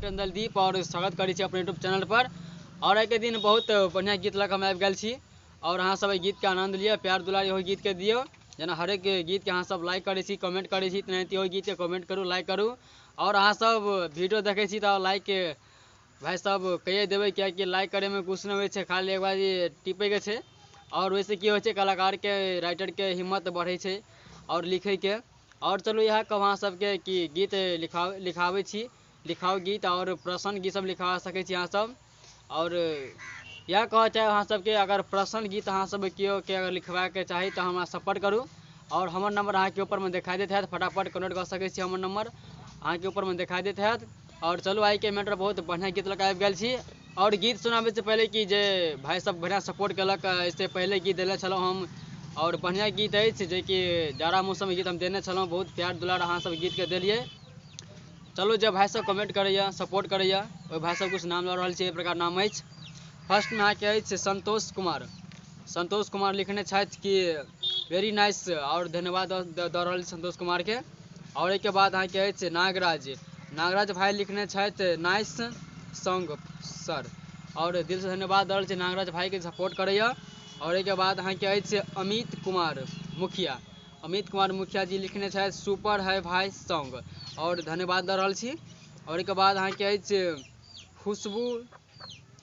Writer दीप और स्वागत करै छी अपन यूट्यूब चैनल पर। और आइके दिन बहुत बढ़िया गीत लऽ कऽ हम आबि गेल छी और अहाँ सब एहि गीत के आनंद लिअ, प्यार दुलार ओहि गीत के दियौ। जेना हरेक गीत के अहाँ सब लाइक करै छी, कमेंट करै छी, तेनाहिते ओहि गीत के कमेंट करू, लाइक करू। और अहाँ सब वीडियो देखै छी तऽ लाइक भाइ सब कहिए देबै, कियाकि लाइक करैमे किछु नहि होइ छै, खाली एक बार टिपैके छै। और ओहिसँ की होइ छै, कलाकारके राइटरके हिम्मत बढ़ै छै और लिखैके। और चलू इएह कहब अहाँ सबके कि गीत लिखाबै छी, लिखाउ गीत और प्रसन्न गीत सब लिखा सकै छी अहाँ सब। और इएह कहऽ चाहब अहाँ सबके, अगर प्रसन्न गीत अहाँ सब केओ के अगर लिखबाके चाही तऽ हमरा सपोर्ट करू। और हमर नंबर अहाँके ऊपरमे देखाइ दैत हैत, फटाफट कनेक्ट कऽ सकै छी, हमर नंबर अहाँके ऊपरमे देखाइ दैत हैत। और चलू आइके मैटर बहुत बढ़िआँ गीत लऽ कऽ आबि गेल छी। और गीत सुनाबैसँ पहिले कि जे भाइ सब बढ़िआँ सपोर्ट केलक, एहिसँ पहिले गीत देने छलहुँ हम और बढ़िआँ गीत अछि, जेकि जाड़ा मौसममे गीत हम देने छलहुँ। बहुत प्यार दुलार अहाँ सब गीतके देलियै। चलू जे भाइ सब कमेंट करैए, सपोर्ट करैए, ओहि भाइ सब किछु नाम लऽ रहल छी, एहि प्रकार नाम अछि। फर्स्टमे अहाँके अछि संतोष कुमार। संतोष कुमार लिखने छथि कि वेरी नाइस, और धन्यवाद दऽ रहल छी संतोष कुमारके। और एहिके बाद अहाँके अछि नागराज। नागराज भाइ लिखने छथि नाइस सॉन्ग सर, और दिलसँ धन्यवाद दऽ रहल छी नागराज भाइके, सपोर्ट करैए। और एहिके बाद अहाँके अछि अमित कुमार मुखिया। अमित कुमार मुखिया जी लिखने छथि सुपर है भाई सॉन्ग, और धन्यवाद दऽ रहल छी। और एहिके बाद अहाँके अछि खुशबू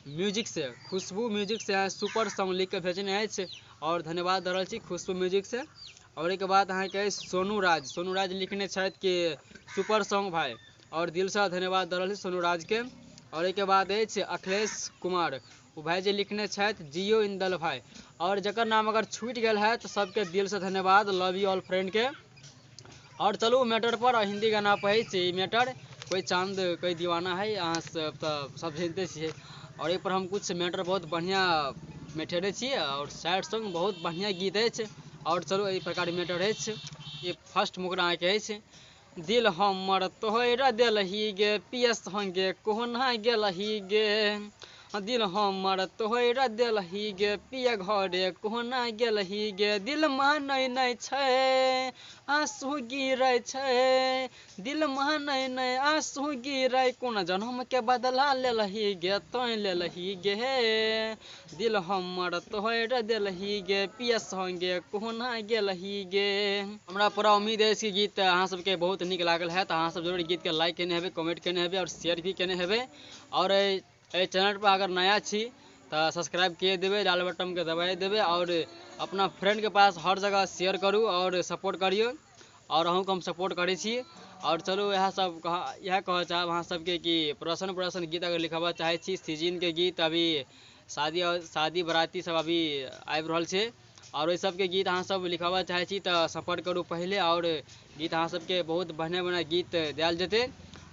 म्यूजिक से, खुशबू म्यूजिक से सुपर सॉन्ग लिख कऽ भेजने अछि और धन्यवाद दऽ रहल छी खुशबू म्यूजिक से। और एहिके बाद अहाँके अछि सोनू राज। सोनू राज लिखने छथि कि सुपर सॉन्ग भाई, और दिलसँ धन्यवाद दऽ रहल छी सोनू राजके। और एहिके बाद अछि अखिलेश कुमार, ओ भाई जे लिखने छथि जियो इंदल भाई। और जकर नाम अगर छूटि गेल है तऽ सबके दिलसँ धन्यवाद, लव you all फ्रेंडके। और चलू मैटर पर, और हिंदी गाना पर अछि ई मैटर, कोई चांद कोई दीवाना है, अहाँ सब तऽ सब जानते छियै। और एहिपर हम कुछ मैटर बहुत बढ़िआँ मेठेने छी और सैड सॉन्ग बहुत बढ़िआँ गीत अछि। और चलू एहि प्रकार मैटर अछि। ई फर्स्ट मुकरा अहाँके अछि, दिल हमर तोहर देलही गे पिया संगे कोना गेलही गे, दिल हमर तोहर देलही गे पिया घरे कोना गेलही गे, दिल मानै नहि छै आँसू गिरै छै, दिल मानै नहि आँसू गिरै, कोन जनमके बदला लेलही गे तोँ लेलही गे, दिल हमर तोहर देलही गे पिया संगे कोना गेलही गे। हमरा पूरा उम्मीद अछि कि गीत अहाँ सबके बहुत नीक लागल हैत। अहाँ सब जरूर गीतके लाइक केने हेबै, कमेंट केने हेबै और शेयर भी केने हेबै। और एहि चैनल पर अगर नया छी तऽ सब्सक्राइब किए देबै, लाल बटनके दबाइ देबै और अपना फ्रेंडके पास हर जगह शेयर करू और सपोर्ट करियौ। और अहूँके हम सपोर्ट करै छी। और चलू इएह सब इएह कहऽ चाहब अहाँ सबके कि प्रसन्न प्रसन्न गीत अगर लिखाबऽ चाहै छी, सीजनके गीत अभी शादी और शादी बराती सब अभी आबि रहल छै और ओहि सबके गीत अहाँ सब लिखाबऽ चाहै छी तऽ सम्पर्क करू पहिले। और गीत अहाँ सबके बहुत बढ़िआँ बढ़िआँ गीत देल जेतै।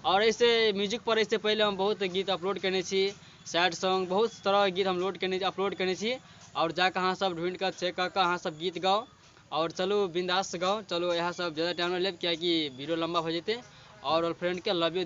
और एहिसँ म्यूजिक पर एहिसँ पहिले हम बहुत गीत अपलोड केने छी, सैड सॉन्ग बहुत तरहके गीत हम अपलोड केने छी। और जाकऽ अहाँ सब ढूँढि कऽ चेक कऽ कऽ अहाँ सब गीत गाउ और चलू बिंदास गाउ। चलू इएह सब ज्यादा टाइम नहि लेब, कियाकि वीडियो लम्बा भऽ जेतै। और फ्रेंडके लव you.